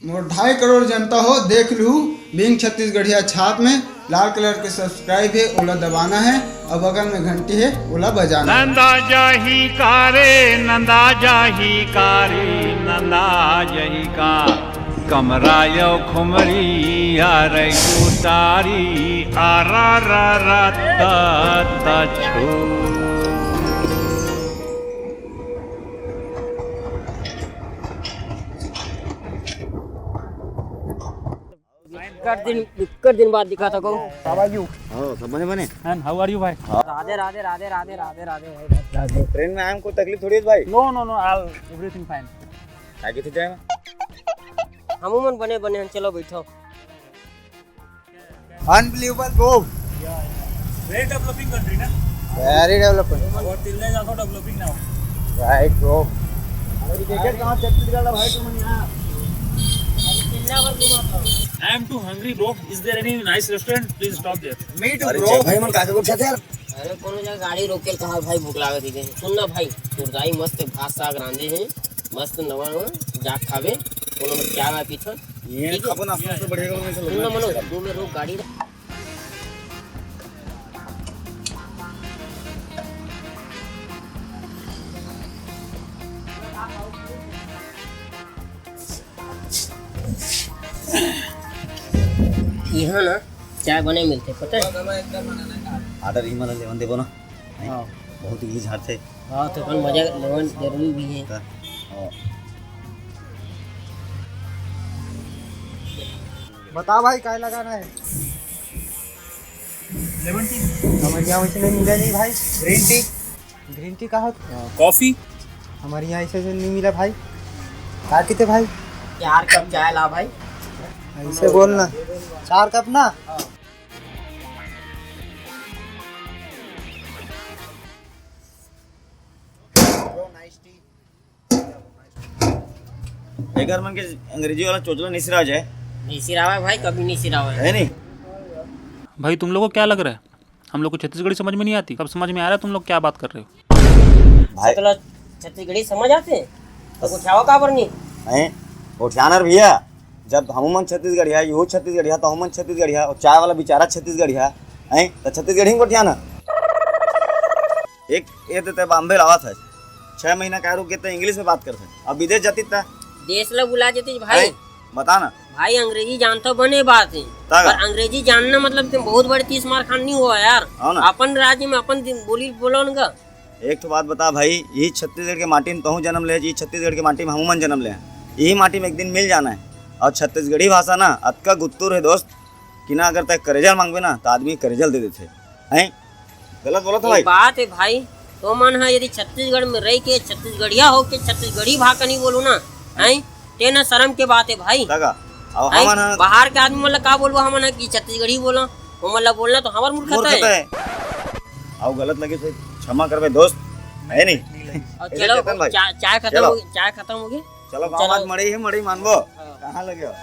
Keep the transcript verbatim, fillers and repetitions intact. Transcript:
मोर ढाई करोड़ जनता हो, देख लू, बिंग छत्तीसगढ़िया छाप में लाल कलर के सब्सक्राइब हे, ओला दबाना है, और बगल में घंटी है, ओला बजाना है। नंदा जाही का रे, नंदा जाही का रे, नंदा जाही का। कमरा यो खुमरी आ रही उतारी, आ रा रा रा ता ता छू। बिक्कट दिन, बिक्कट दिन बाद दिखा थको। How are you? हाँ, सब बने बने। And how are you भाई? राधे राधे राधे राधे राधे राधे भाई, राधे। ट्रेन में आए में कोई तकलीफ थोड़ी है भाई? No no no, all everything fine। आगे तो जाए ना। हमू मन बने बने हन, चलो बैठो। Unbelievable bro। Very developing country ना। Very developing। Our Tilne is also developing now। Right bro। अरे देखे कहाँ छत्तीसगढ़ है भाई तुम यहाँ। I am too hungry bro। Is there any nice restaurant? Please stop there। Me too bro। भाई मन काके उठा थे यार। अरे कोनो जगह गाड़ी रोक के कहा भाई भूख लागत है। सुन ना भाई, तोर दाई मस्त भात साग रांधे हैं। मस्त नवा नवा जाके खाबे, कोनो में चाय वाय पीथन। ये ठीक है? खाबो ना, अपना से बढ़िया करो, ऐसा सुन ना लगना मनोज, चाहिए। दो में रोक गाड़ी। यहाँ ना चाय बने मिलते, पता है? Order ही मला लेवन देबो ना। हाँ। बहुत ही झारथे। हाँ, तो अपन मजा लेवन जरूरी भी है। हाँ। बता भाई, काय लगाना है? Lemon tea। हमारे यहाँ वैसे नहीं मिला नहीं भाई। Green tea। Green tea का होता? Coffee। हमारे यहाँ ऐसे से नहीं मिला भाई। का किते भाई? चार कप चाय ला भाई। ऐसे बोलना। चार कप ना? एकर मन के अंग्रेजी वाला चोचला नहीं सिरा जाए। नहीं सिरावे भाई, कभी नहीं सिरावे। है नहीं? भाई, तुम लोगों को क्या लग रहा है, हम लोग को छत्तीसगढ़ी समझ में नहीं आती? अब समझ में आ रहा है तुम लोग क्या बात कर रहे हो। भाई। मतलब छत्तीसगढ़ी समझ आते हैं? तो गोठियावा काबर नहीं? हैं? गोठियानर भैया, जब हमू मन छत्तीसगढ़िया, यहू छत्तीसगढ़िया, तो हमू मन छत्तीसगढ़िया, और चाय वाला बेचारा छत्तीसगढ़िया, हैं? तो छत्तीसगढ़ी में गोठियाना। एक ये तो तय बॉम्बे लावत है, छह महीना का रुक के तो इंग्लिश में बात करते हैं, अब विदेश जाती ता। देश ला बुला देती भाई। हैं? बता ना। भाई, अंग्रेजी जानता बने बात है, तब? पर अंग्रेजी जानना मतलब तुम बहुत बड़े तीस मार खान नहीं हुआ यार। हाँ ना। अपन राज्य में अपन दिन बोली बोलो उनका। एक ठो बात बता भाई, यही छत्तीसगढ़ के माटी में तहूँ जन्म ले, यही छत्तीसगढ़ के माटी में हमू मन जन्म ले, यही माटी में एक दिन मिल जाना है। और छत्तीसगढ़ी भाषा ना अतका गुत्तुर है दोस्त, कि ना अगर तय करेजल मांगबे ना, तो आदमी करेजल दे देथे। हैं? गलत बोलत हो एक भाई? बात है भाई, तो मन है यदि छत्तीसगढ़ में रह के छत्तीसगढ़िया हो के छत्तीसगढ़ी भाषा नहीं बोलू ना, हैं? ते ना शर्म के बात है भाई। लगा। अब हैं? हमन ह बाहर के आदमी मन ला का बोलबो हमन ह कि छत्तीसगढ़ी बोलो, ओमन ला बोलना तो हमार मूर्खता मूर्खता है। है। अब गलत लगे तो क्षमा करबे दोस्त, है नहीं? और ऐसे चलो, चेतन भाई। चा-, चाय खत्म चलो। हो गई, चाय खत्म हो गई। चलो, गाँव चलो। आज मड़ई है, मड़ई मानबो। हाँ। कहाँ लगे हो?